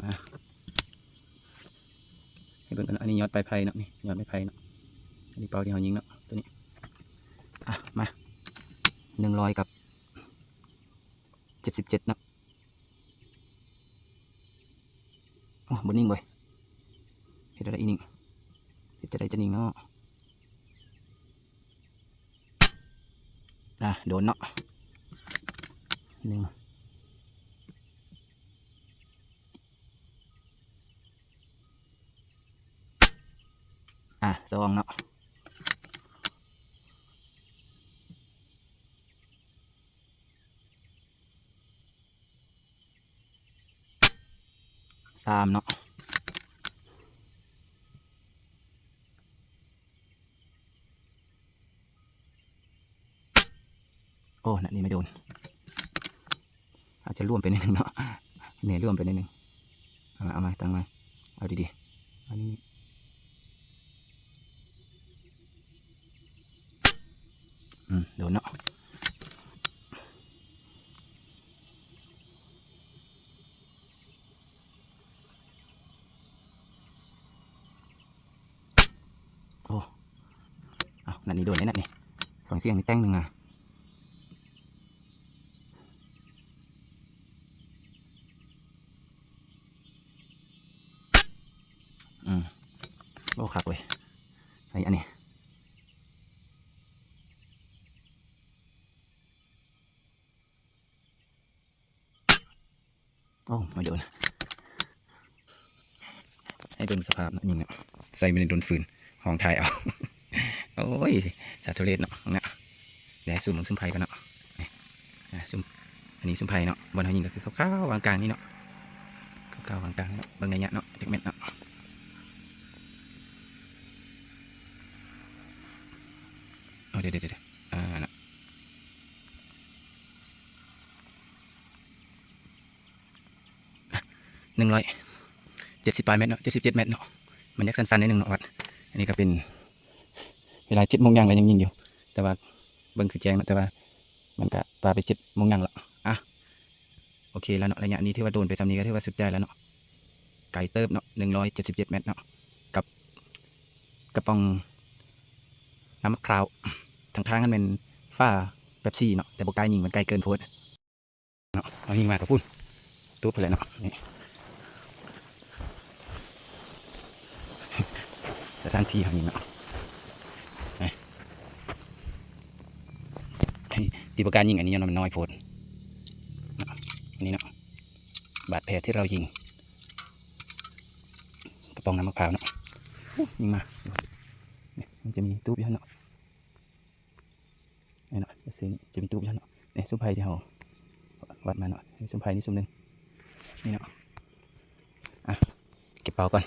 ມາ ໃຫ້ເບິ່ງກັນເນາະ ອັນນີ້ຍອດປາຍໄຜ່ເນາະ ນີ້ຍອດໄມ້ໄຜ່ເນາະ ອັນນີ້ເປົ້າທີ່ເຮົາຍິງເນາະ ຕົວນີ້ ອ່ະ ມາ ໜຶ່ງຮ້ອຍກັບເຈັດສິບເຈັດເນາະ. ໂອ້ ບໍ່ນິ່ງເວີຍ ເຮັດແນວໃດອີ່ນິ່ງ ເຮັດຈັ່ງໃດຈະນິ່ງເນາະ. ອ່າ ໂດນເນາະ ໜຶ່ງ ອ່າ ສອງເນາະ. ສາມເນາະ. ໂອ້ ນັດນີ້ໄມ່ໂດນ ອາດຈະລວມໄປໜ້ອຍໜຶ່ງເນາະ ແມ່ນລວມໄປໜ້ອຍໜຶ່ງ. ເອົາມາ ເອົາມາ ຕັ້ງມາ ເອົາດີໆ ອັນນີ້ ອືມ ໂດນເນາະ. ໂອ້ ເອົ້າ ນັດນີ້ໂດນເດ້ ນັດນີ້ ຟັງສຽງນີ້ແຕ່ງໜຶ່ງອະ. ອືມ ໂອ້ ຄັກເວີຍ ໄອ້ອັນນີ້. ໂອ້ ມາໂດນ ໃຫ້ເບິ່ງສະພາບເນາະ ຍິງເນາະ ໃສ່ໄປໃນດົນຟືນ ຮ້ອງຖ່າຍເອົາ. ໂອ້ຍ ສາທຸເລດເນາະ ເນາະ ດຽວໃຫ້ຊູມເບິ່ງຊຸມໄຜ່ກ່ອນເນາະ ນີ້ ອ່າ ຊຸມ ອັນນີ້ຊຸມໄຜ່ເນາະ ບ່ອນເຮົາຍິງກໍຄືຂາວໆ ກາງໆ ນີ້ເນາະ ຂາວໆ ກາງໆ ນີ້ເນາະ ເບິ່ງໄລຍະເນາະ ຈັກແມັດເນາະ. ເອົາ ດຽວໆໆ ອ່າ ເນາະ ໜຶ່ງຮ້ອຍເຈັດສິບປາຍແມັດເນາະ ເຈັດສິບເຈັດແມັດເນາະ ມັນຢາກສັ້ນໆ ໜ້ອຍໜຶ່ງເນາະ ວັດ ອັນນີ້ກໍເປັນເວລາເຈັດໂມງຫຍັງ ແລ້ວຍັງຍິງຢູ່ ແຕ່ວ່າເບິ່ງຄືແຈ້ງເນາະ ແຕ່ວ່າມັນກໍປາໄປເຈັດໂມງຫຍັງລະ. ອ່ະ ໂອເຄແລ້ວເນາະ ໄລຍະນີ້ຖືວ່າໂດນໄປສ່ຳນີ້ກໍຖືວ່າສຸດຍອດແລ້ວເນາະ ໄກເຕີບເນາະ ໜຶ່ງຮ້ອຍເຈັດສິບເຈັດແມັດເນາະ ກັບກະປ໋ອງນ້ຳໝາກພ້າວ ທາງຂ້າງຫັ້ນແມ່ນຝາເປັບຊີເນາະ ແຕ່ບໍ່ກ້າຍິງ ມັນໄກເກີນໂພດ. ເນາະ ເຮົາຍິງມາກໍພຸ້ນ ຕູບໄປແລ້ວເນາະ ນີ້ ສະຖານທີ່ເຮົາຍິງເນາະ ນີ້ ທີ່ບໍ່ກ້າຍິງ ອັນນີ້ຍ້ອນວ່າມັນນ້ອຍໂພດເນາະ ອັນນີ້ເນາະ ບາດແຜທີ່ເຮົາຍິງ ກະປ໋ອງນ້ຳໝາກພ້າວເນາະ ໂອ້ ຍິງມາ ນີ້ ມັນຈະມີຕູບຢູ່ຫັ້ນເນາະ. ນີ້ເນາະ ເຊິ່ງຈະມີຕູບຢູ່ເນາະ ນີ້ ຊຸມໄຜ່ທີ່ເຮົາວັດມາເນາະ ນີ້ ຊຸມໄຜ່ນີ້ຊຸມໜຶ່ງ ນີ້ເນາະ ອ່ະ ເກັບເປົ້າກ່ອນ